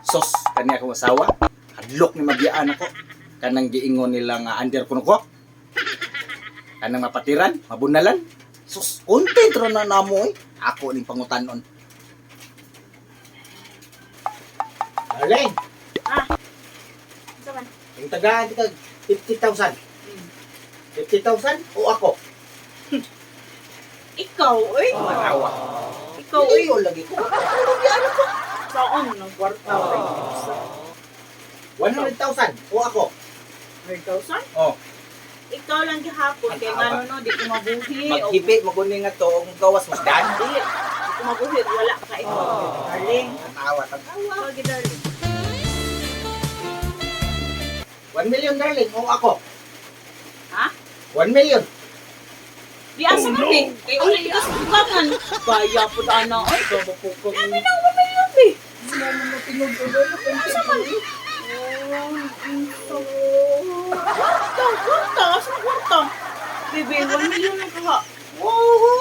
Sos, kani akong asawa. Hadlok ni mabiyaan ako. Kanang giingon nila nga under kuno ko. Kanang mapatiran, mabunalan. Sus, content ra na namo eh. Ako ning pangutanon. Darling, Ah. Unsa man? yung tagaan ka 50,000. 50,000 o ako? Ikaw, oy. Manawa. Ikaw, oy. Iyo lagi ko. Mabiyaan ako. Saan nang kwarta, oy? 100,000 o ako? 100,000? Oh. Ikaw lang gihapon kay ngano no di ko mabuhi. Maghibi maguni nga to ang gawas musdan. Dili, di ko mabuhi, wala ka ikaw. Darling. Tatawa, tatawa. Ikaw gi darling. 1 million, darling, o ako? Ha? 1 million. Di asa man eh. Kay uli ka sa bukangan. Gaya po ana oy. Kami na 1 million be. Asa man? Oh, kwarta, kwarta. Asa man kwarta? Bebe, 1 million lang kaha. Wow!